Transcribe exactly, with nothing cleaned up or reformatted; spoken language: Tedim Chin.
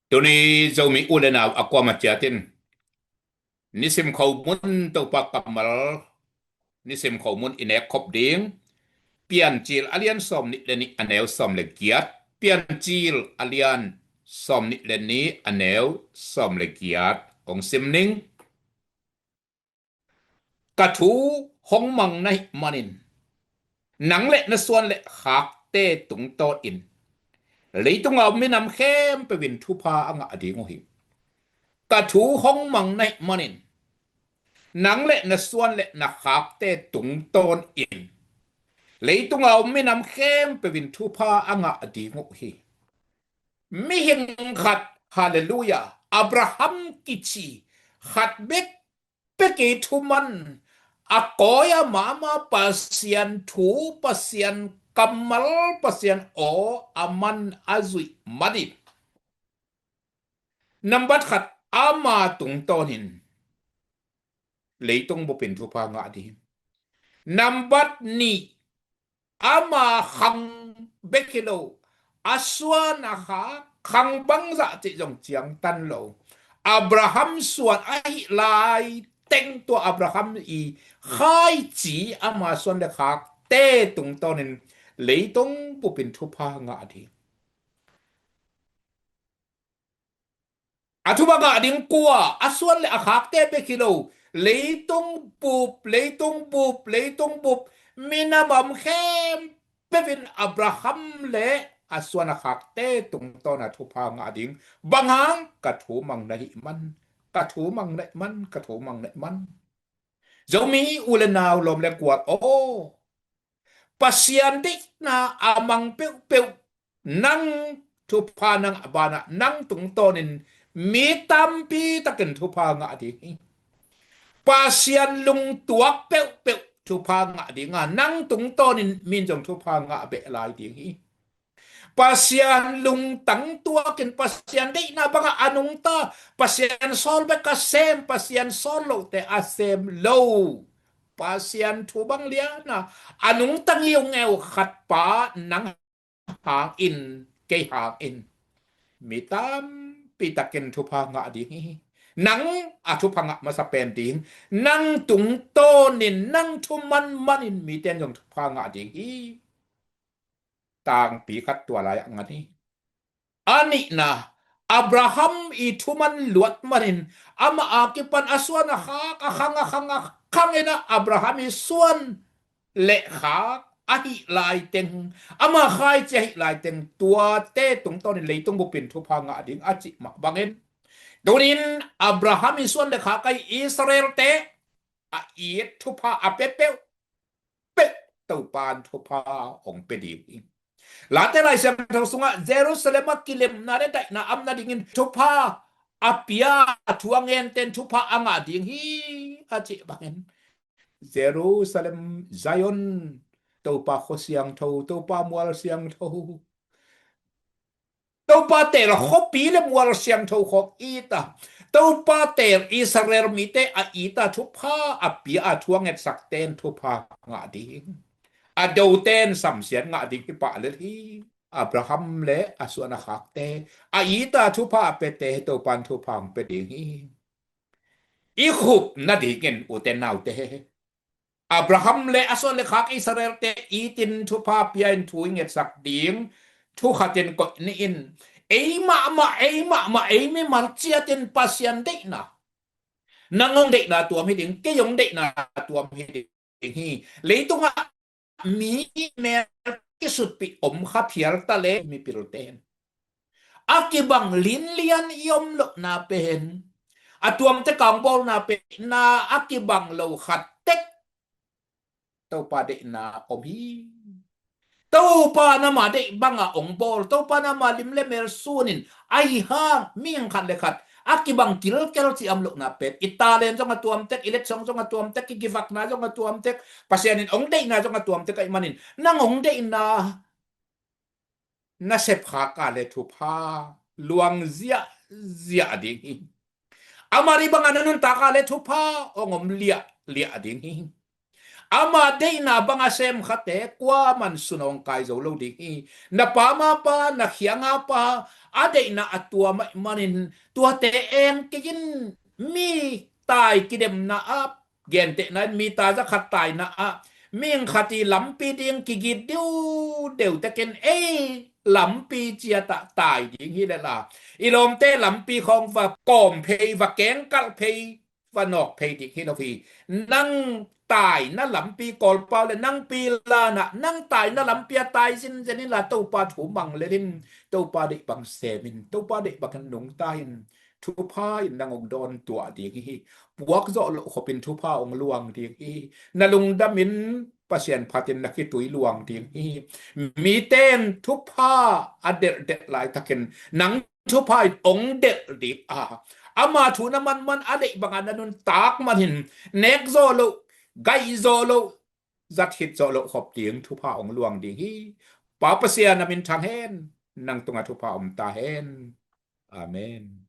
Tuni Zomi u le nau a kuamah ciat in nisim khomun Topa kammal, nisim khomun i nek khop ding. Piancil a lian sawm nih le nih a neu sawm le giat. Piancil a lian sawm nih le nih a neu sawm le giat hong sim ning. Ka thu hong mang na hih manin nang le na suan le khakte tungtawn in leitung a om minam khempeuh in thupha a ngah ding uh hi. Ka thu hong mang na hih manin nang le na suan le na khakte tungtawn in leitung a om minam khempeuh in thupha a ngah ding uh hi. Mihing khat, halleluiah, Abraham kici khat bek peki thuman a kawi a mama Pasian thu, Pasian kammal, Pasian aw a man a zuih manin nambat khat ama tungtawnin leitung bupin thupha ngah ding. Nambat nih, ama khang bek hi lo, a suan a khak khang bangzah cih zong ciangtan lo. Abraham suan ahih lai teng tua Abraham i khaici ama suan le khakte tungtawnin leitung bupin thupha ngah ding. A thupha ngah ding kua, a suan le a khakte bek hi lo, leitung bup, leitung bup, leitung bup, minam a om khempeuh in Abraham le a suan a khakte tungtawn a thupha ngah ding. Bang hang? Ka thu mang na hih man, ka thu mang na hih man, ka thu mang na hih man. Zomi u le nau, lawm le gual aw, Pasian deihna a mang peuhpeuh nang thupha nang a banah nang tungtawnin mi tampi takin thupha ngah ding hi. Pasian lungtuak peuhpeuh thupha ngah ding a, nang tungtawnin min zong thupha ngah beh lai ding hi. Pasian lungtang tuakin Pasian deihna bangah a nungta, Pasian sawl bek a sem, Pasian sawl lote a sem lo, Pasian thu bang liana a nungta ngiungeu khat pa nang hangin, kei hangin mi tampi takin thupha ngah ding hi. Nang a thupha ngah masa pen ding, nang tungtawnin, nang thu manmanin mite in zong thupha ngah ding hi. Tangpi khat tua lai-ah ngan hi. A nihna, Abraham i thuman luat manin amah a kipan a suan a khak, a khang, a khang, a khang inah Abraham i suan le khak ahih laiteng, ama khaici ahih laiteng, tuate tungtawnin leitung bupin thupha ngah ding a cih mah bangin, tunin Abraham i suan le khak ahi Israelte a it thupha a pia peuh peuh Topan thupha hong pia ding hi. Late Lai Siangtho sungah Jerusalem a kilemna le daihna a om nadingin thupha a pia, a thu a ngenten thupha a ngah ding hi a cih bangin, Jerusalem, Zion, Topa khua siangtho, Topa mual siangtho, Topa teel khuapi le mual siangtho khawng it a, Topa teel Israel mite a it a, thupha a pia a, thu a ngetsakte in thupha ngah ding. A dote in samsiat ngah ding hi pah lel hi. Abraham le a suan a khakte, a it a, thupha a piate Topa in thupha hong pia ding hi. I khup nadingin, ute naute, Abraham le a suan le khak Israelte itin thupha pia in thu i ngetsak ding thu khatin koih ni in. Ei mahmah, ei mahmah, ei mimal ciatin Pasian deihna, nang hong deihna tuam hi ding, kei hong deihna tuam hi ding hi. Leitungah mi mel kisutpih om kha phial ta le, mipilte in a kibang linlian i om lohna pen, a tuamte kang bawlna pen na a kibang lo khat tek Topa deihna om hi. Topa nama deih banga ong bawl, Topa nama lim le mel sunin, ahi hang mihing khat le khat a kibang kilkel ci om lohna pen, i talent zong a tuamtek, i letsong zong a tuamtek, i kivakna zong a tuamtek, Pasian in ong deihna zong a tuamtek ahih manin, nang ong deihna na sepkhak a le thupha luang ziahziah ding hi. Ama deih banga na nuntak a le thupha ong om liahliah ding hi. Ama deihna banga semkhate kuaman sun ong kai zo lo ding hi. Na pa ma pa, na khianga pa, a deihna a tuam ahih manin tuate eng kei in. Mi tai kidemna ah, gentehna in mi tai za khat taina ah mihing khat i lampi ding kigit diu deuh tekin ei lampi ciat ah tai ding hi lel a, i lawmte lampi khawng va kawm phei, va kengkalh phei, va nawk phei ding hi lo hi. Nang taina lampi kawlpau le nang pi lanah nang taina lampi a tai zinzen inla Topa thu mang lel in, Topa deih bang sem in, Topa deih bangin nungta in, thupha in nang hong dawn tuah ding hi. Puak zawh loh khopin thupha hong luang ding hi. Na lungdamin Pasian phatin na khitui luang ding hi. Mite in thupha a delhdelh laitakin nang thupha in hong delh ding a, ama thu na manman a deih banga na nuntak manin nek zawh loh, gaih zawh loh, zat khit zawh loh khop ding thupha hong luang ding hi. Pa Pasian na min thang hen, nang tungah thupha om ta hen. Amen.